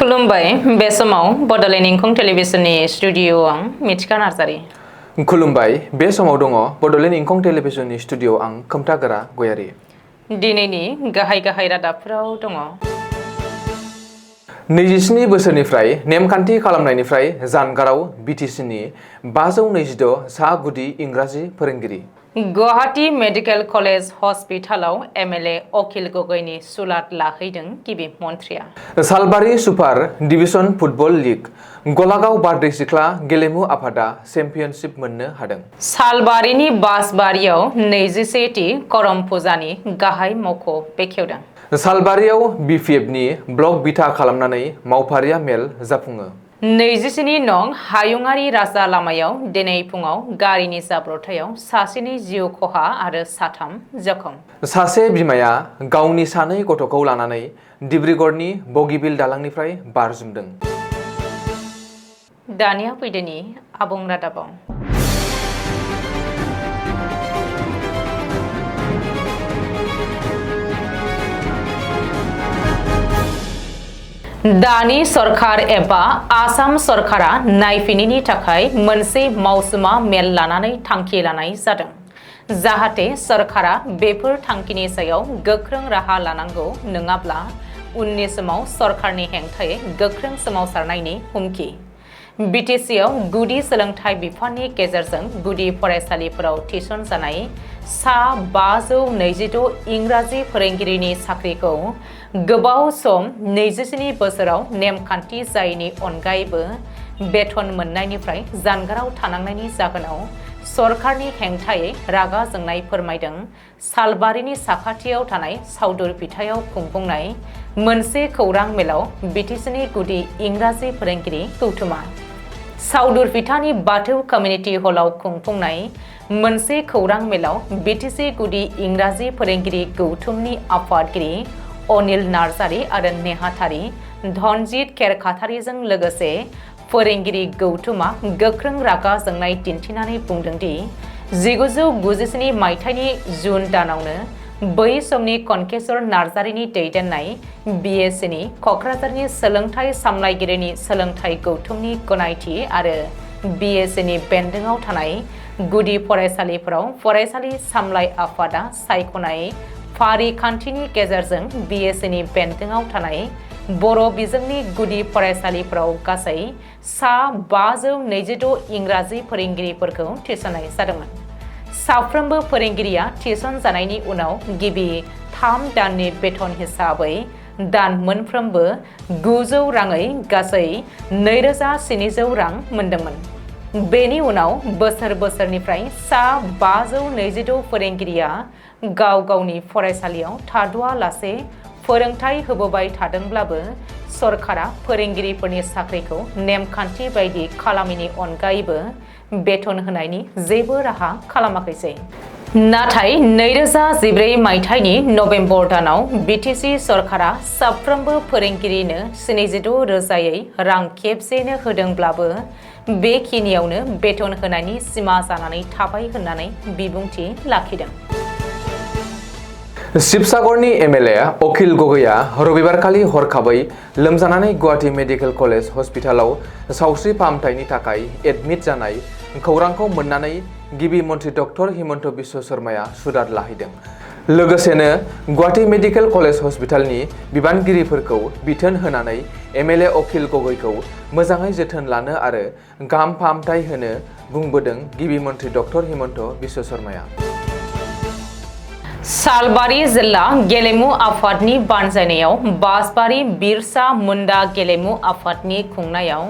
खुलुमबाय बे समाव बडलेण्ड इंखं टेलिभिजननि स्टुडिअ आं मिथिका नार्जारि। खुलुमबाय बे समाव दङ बडलेण्ड इंखं टेलिभिजननि स्टुडिअ आं खोमथागोरा गयारि। दिनैनि गाहाय रादाबफोराव दङ। 27 बोसोरनिफ्राय नेमखान्थि खालामनायनिफ्राय जानगाराव बिटिसिनि 526 सा गुदि इंराजि फोरोंगिरि। गुवाहाटी मेडिकेल कलेज हस्पिटालाव एमएलए अखिल गगैनि सुलाद लाहैदों गिबि मन्थ्रिया। सालबारि सुपार डिभिजन फुटबल लीग गलागाव बारदै सिख्ला गेलेमु आफादा चेम्पियनशिप मोननो हादों। सालबारिनि बासबारियाव 21थि करम फुजानि गाहाय मावख' बेखेवदों। सालबारियाव बिपिएफनि ब्लक बिथा खालामनानै मावफारिया मेल जाफुङो। 27 नं हायुङारि राजा लामायाव दिनै फुङाव गारिनि जाब्रबथायाव सासेनि जिउ खहा आरो 3 जखम। सासे बिमाया गावनि 2 गथ'खौ लानानै डिब्रुगड़नि बगिबिल दालांनिफ्राय बारजुमदों। दानिया फैदोनि आबुं रादाबाव। दानि सरकार एबा आसाम सरकारा नायफिनैनि थाखाय मोनसे मावसुमा मेल लानानै थांखि लानाय जादों जाहाथे सरकारा बेफोर थांखिनि सायाव गोख्रों राहा लानांगौ नङाब्ला उननि समाव सरकारनि हेंथायै गोख्रों सोमावसारनायनि हुमखि। बिटिसिआव गुदि सोलोंथाइ बिफाननि गेजेरजों गुदि फरायसालिफोराव थिसन जानाय सा 526 इंराजि फोरोंगिरिनि साख्रिखौ गोबाव सम 27 बोसोराव नेमखान्थि जायैनि अनगायैबो बेथन मोननायनिफ्राय जानगाराव थानांनायनि जाहोनाव सरकारनि हेंथायै रागा जोंनाय फोरमायदों सालबारिनि साखाथियाव थानाय सावदुर बिथायाव खुंफुंनाय मोनसे खौरां मेलाव बिटिसिनि गुदि इंराजि फोरोंगिरि गौथुमा। सावदुर बिथानि बाथौ कमिउनिटि हलाव खुंफुंनाय मोनसे खौरां मेलाव बिटिसि गुदि इंराजि फोरोंगिरि गौथुमनि आफादगिरि अनिल नार्जारि आरो नेहाथारि धनजित खेरखाथारिजों लोगोसे फोरोंगिरि गौथुमा गोख्रों रागा जोंनाय दिन्थिनानै बुंदों दि 1997 मायथाइनि जुन दानावनो बै समनि कनकेश्वर नार्जारिनि दैदेननाय बिएससिनि क'क्राझारनि सोलोंथाइ सामलायगिरिनि सोलोंथाइ गौथुमनि गनायथि आरो बिएससिनि बेन्दोङाव थानाय गुदि फरायसालिफोराव फरायसालि सामलाय आफादा सायख'नाय फारिखान्थिनि गेजेरजों बिएससिनि बेन्दोङाव थानाय बर' बिजोंनि गुदि फरायसालिफोराव गासै सा 526 इंराजि फोरोंगिरिफोरखौ थिसननाय जादोंमोन। साफ्रोमबो फोरोंगिरिया थिसन जानायनि उनाव गिबि 3 दाननि बेथन हिसाबै दान मोनफ्रोमबो 900 राङै गासै 2700 रां मोनदोंमोन। बेनि उनाव बोसोरनिफ्राय सा 526 फोरोंगिरिया गाव गावनि फरायसालियाव थाद'आ लासे फोरोंथाइ होबोबाय थादोंब्लाबो सरकारा फोरोंगिरिफोरनि साख्रिखौ नेमखान्थि बायदि खालामैनि अनगायैबो बेथन होनायनि जेबो राहा खालामाखैसै। नाथाय 2014 मायथाइनि नभेम्बर दानाव बिटिसि सरकारा साफ्रोमबो फोरोंगिरिनो 76 रोजायै रां खेबसेनो होदोंब्लाबो बेखिनियावनो बेथन होनायनि सिमा जानानै थाबाय होननानै बिबुंथि लाखिदों। शिबसागरनि एमएलए अखिल गगैया रबिबारखालि हरखाबै लोमजानानै गुवाहाटी मेडिकेल कलेज हस्पिटालाव सावस्रि फाहामथायनि थाखाय एडमिट जानाय खौरांखौ मोननानै गिबि मन्थ्रि डक्टर हिमन्त बिश्व शर्माया सुलाद लाहैदों। लोगोसेनो गुवाहाटी मेडिकेल कलेज हस्पिटालनि बिबानगिरिफोरखौ बिथोन होनानै एमएलए अखिल गगैखौ मोजाङै जोथोन लानो आरो गाहाम फाहामथाय होनो बुंबोदों गिबि मन्थ्रि डक्टर हिमन्त बिश्व शर्माया। सालबारि जिल्ला गेलेमु आफादनि बानजायनायाव बासबारि बिरसा मुन्डा गेलेमु आफादनि खुंनायाव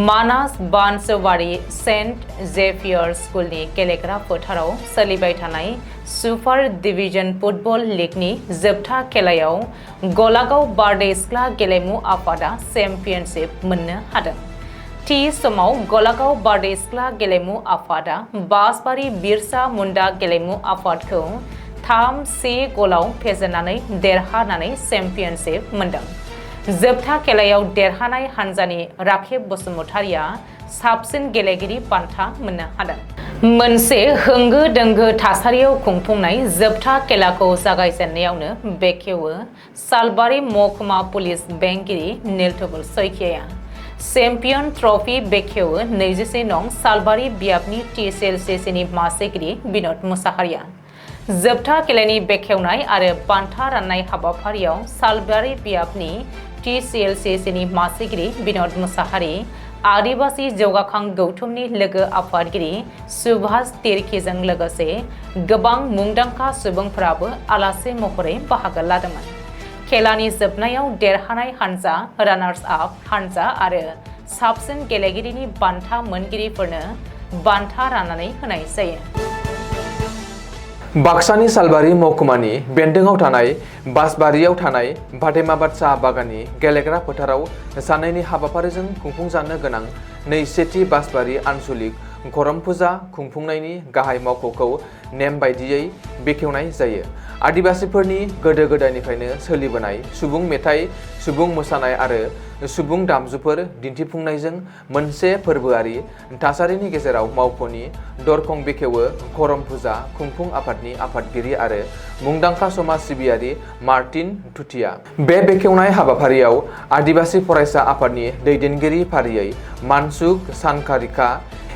मानास बानसवारि सेन्ट जेभियर स्कुलनि गेलेग्रा फोथाराव सोलिबाय थानाय सुपार डिभिजन फुटबल लीगनि जोबथा खेलायाव गलागाव बारदै सिख्ला गेलेमु आफादा चेम्पियनशिप मोननो हादों। थि समाव गलागाव बारदै सिख्ला गेलेमु आफादा बासबारि बिरसा मुन्डा गेलेमु आफादखौ 3-1 गलाव फेजेननानै देरहानानै चेम्पियनशिप मोनदों। जोबथा खेलायाव देरहानाय हानजानि राखेब बसुमतारिया साबसिन गेलेगिरि बान्था मोननो हादों। मोनसे होंगो दोंगो थासारियाव खुंफुंनाय जोबथा खेलाखौ जागायजेननायावनो बेखेवो सालबारि महकुमा पुलिस बेंगिरि नीलथुगुल सैखिया। चेम्पियन ट्रफी बेखेवो 24 नं सालबारि बियाबनि TCLCCनि मासिगिरि बिनोद मुसाहारिया। जोबथा खेलानि बेखेवनाय आरो बान्था राननाय हाबाफारियाव सालबारि बियाबनि TCLCCनि मासिगिरि बिनोद मुसाहारि, आदिवासी जौगाखां गौथुमनि लोगो आफादगिरि सुभाष तिर्कीजों लोगोसे गोबां मुंदांखा सुबुंफोराबो आलासि महरै बाहागो लादोंमोन। खेलानि जोबनायाव देरहानाय हानजा, रानार्स आप हानजा आरो साबसिन गेलेगिरिनि बान्था मोनगिरिफोरनो बान्था राननानै होनाय जायो। बाक्सानि सालबारि महकुमानि बेन्दोङाव थानाय बासबारियाव थानाय भाटेमाबाद साहा बागाननि गेलेग्रा फोथाराव साननैनि हाबाफारिजों खुंफुंजानो गोनां नैसेथि बासबारि आनसलिक करम फुजा खुंफुंनायनि गाहाय मावख'खौ नेम बायदियै बेखेवनाय जायो। आदिवासीफोरनि गोदो गोदायनिफ्रायनो सोलिबोनाय सुबुं मेथाइ, सुबुं मोसानाय आरो सुबुं दामजुफोर दिन्थिफुंनायजों मोनसे फोरबोआरि थासारिनि गेजेराव मावख'नि दरखं बेखेवो करम फुजा खुंफुं आफादनि आफादगिरि आरो मुंदांखा समाज सिबियारि मार्टिन थुथिया। बे बेखेवनाय हाबाफारियाव आदिवासी फरायसा आफादनि दैदेनगिरि फारियै मानसुक सानकारिका,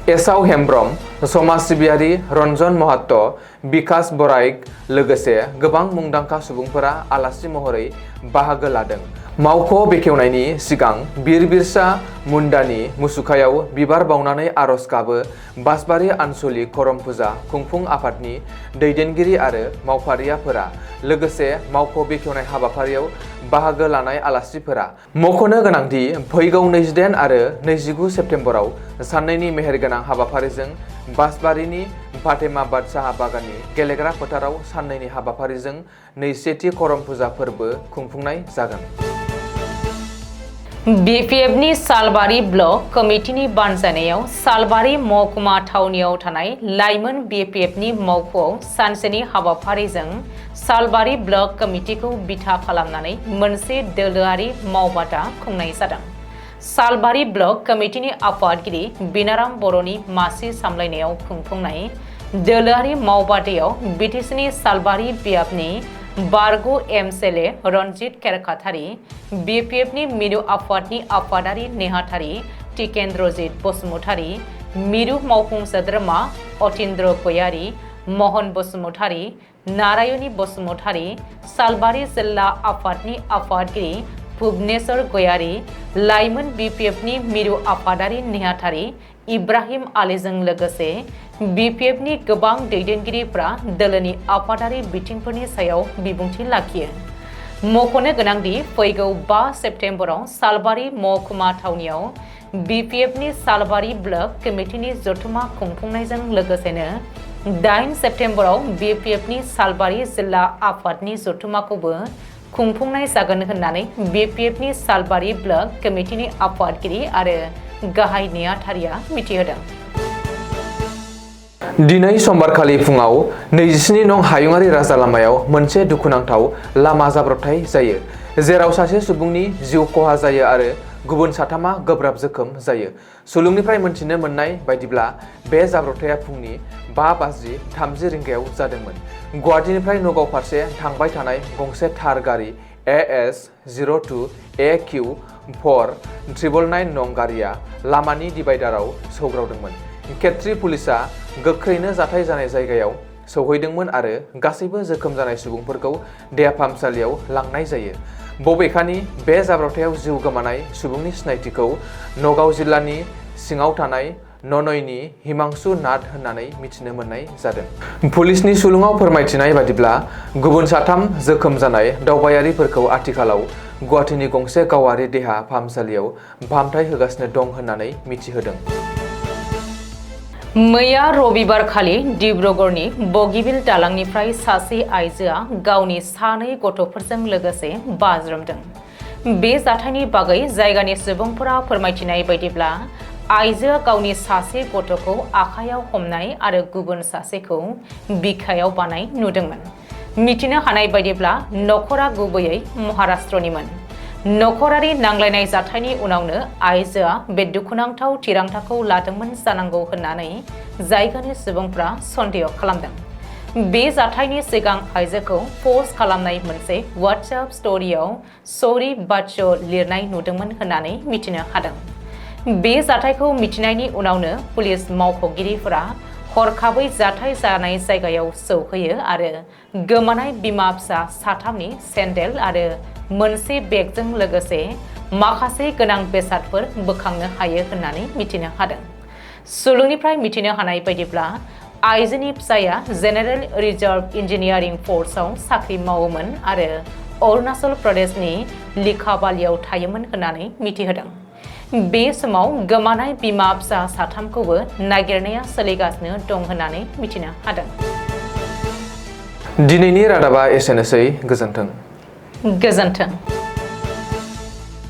एसाव हेम्ब्रम, समाज सिबियारि रन्जन महात्त, बिकास बराइक लोगोसे गोबां मुंदांखा सुबुंफोरा आलासि महरै बाहागो लादों। मावख' बेखेवनायनि सिगां बिर बिरसा मुन्डानि मुसुखायाव बिबार बावनानै आरज गाबो बासबारि आनसलिक करम फुजा खुंफुं आफादनि दैदेनगिरि आरो मावफारियाफोरा लोगोसे मावख' बेखेवनाय हाबाफारियाव बाहागो लानाय आलासिफोरा। मख'नो गोनांदि फैगौ 28 आरो 29 सेप्तेम्बराव साननैनि मेहेरगोनां हाबाफारिजों बासबारिनि भाटेमाबाद साहा बागाननि गेलेग्रा फोथाराव साननैनि हाबाफारिजों नैसेथि करम फुजा फोरबो खुंफुंनाय जागोन। BPFनि सालबारि ब्लक कमिटिनि बानजायनायाव सालबारि महकुमा थावनियाव थानाय लाइमोन BPFनि मावख'आव सानसेनि हाबाफारिजों सालबारि ब्लक कमिटिखौ बिथा खालामनानै मोनसे दोलोआरि मावबादा खुंनाय जादों। सालबारि ब्लक कमिटिनि आफादगिरि बिनाराम बर'नि मासि सामलायनायाव खुंफुंनाय दोलोआरि मावबादायाव BTCनि सालबारि बियाबनि बारग' MCLA रनजित केरकातारि, BPFनि मिरु आफादनि आफादारि नेहाथारि टिकेन्द्रजित बसुमतारि, मिरु मावफुं सोद्रोमा अतीन्द्र गयारि, महन बसुमतारि, नारायणी बसुमतारि, सालबारि जिल्ला आफादनि आफादगिरि भुबनेश्वर गयारि, लाइमोन BPFनि मिरु आफादारि नेहाथारि इब्राहिम आलीजों लोगोसे BPFनि गोबां दैदेनगिरिफ्रा दोलोनि आफादारि बिथिंफोरनि सायाव बिबुंथि लाखियो। मख'नो गोनांदि फैगौ 5 सेप्तेम्बराव सालबारि महकुमा थावनियाव BPFनि सालबारि ब्लक कमिटिनि जथुमा खुंफुंनायजों लोगोसेनो 8 सेप्तेम्बराव BPFनि सालबारि जिल्ला आफादनि जथुमाखौबो खुंफुंनाय जागोन होननानै BPFनि सालबारि ब्लक कमिटिनि आफादगिरि आरो गाहाय नेहाथारिया मिथिहोदों। दिनै समबारखालि फुङाव 27 नं हायुङारि राजा लामायाव मोनसे दुखुनांथाव लामा जाब्रबथाय जायो, जेराव सासे सुबुंनि जिउ खहा जायो आरो गुबुन साथामा गोब्राब जोखोम जायो। सुलुंनिफ्राय मोनथिनो मोननाय बायदिब्ला बे जाब्रबथाया फुंनि 5:30 रिंगायाव जादोंमोन। गुवाहाटीनिफ्राय नगाव फारसे थांबाय थानाय गंसे थार गारि AS 02 AQ 4999 नं गारिया लामानि डिभाइडाराव सौग्रावदोंमोन। खेत्री पुलिसआ गोख्रैनो जाथाय जानाय जायगायाव सौहैदोंमोन आरो गासैबो जोखोम जानाय सुबुंफोरखौ देहा फाहामसालियाव लांनाय जायो। बबेखानि बे जाब्रबथायाव जिउ गोमानाय सुबुंनि सिनायथिखौ नगाव जिल्लानि सिङाव थानाय ननयनि हिमांशु नाथ होननानै मिथिनो मोननाय जादों। पुलिसनि सुलुङाव फोरमायथिनाय बादिब्ला गुबुन 3 जोखोम जानाय दावबायारिफोरखौ आथिखालाव गुवाहाटीनि गंसे गावारि देहा फाहामसालियाव फाहामथाय होगासिनो दं होननानै मिथिहोदों। मैया रबिबारखालि डिब्रुगड़नि बगिबिल दालांनिफ्राय सासे आइजोआ गावनि 2 गथ'फोरजों लोगोसे बाज्रुमदों। बे जाथायनि बागै जायगानि सुबुंफोरा फोरमायथिनाय बायदिब्ला आइजोआ गावनि सासे गथ'खौ आखायाव हमनाय आरो गुबुन सासेखौ बिखायाव बानाय नुदोंमोन। मिथिनो हानाय बायदिब्ला नखरा गुबैयै महाराष्ट्रनिमोन। नखरारि नांलायनाय जाथायनि उनावनो आइजोआ बे दुखुनांथाव थिरांथाखौ लादोंमोन जानांगौ होननानै जायगानि सुबुंफ्रा सन्देह खालामदों। बे जाथायनि सिगां आइजोखौ पस्ट खालामनाय मोनसे WhatsApp स्ट'रियाव सरि बाच्च' लिरनाय नुदोंमोन होननानै मिथिनो हादों। बे जाथायखौ मिथिनायनि उनावनो पुलिस मावख'गिरिफोरा हरखाबै जाथाय जानाय जायगायाव सौहैयो आरो गोमानाय बिमा फिसा साथामनि सेन्देल आरो मोनसे बेगजों लोगोसे माखासे गोनां बेसादफोर बोखांनो हायो होननानै मिथिनो हादों। सुलुंनिफ्राय मिथिनो हानाय बायदिब्ला आइजोनि फिसाया जेनेरेल रिजार्भ इन्जिनियारिं फर्सआव साख्रि मावोमोन आरो अरुणाचल प्रदेशनि लिखाबालियाव थायोमोन होननानै मिथिहोदों। बे समाव गोमानाय बिमा फिसा साथामखौबो नागिरनाया सोलिगासिनो दं होननानै मिथिनो हादों। दिनैनि रादाबा एसेनोसै। गोजोन्थों। गोजोन्थों।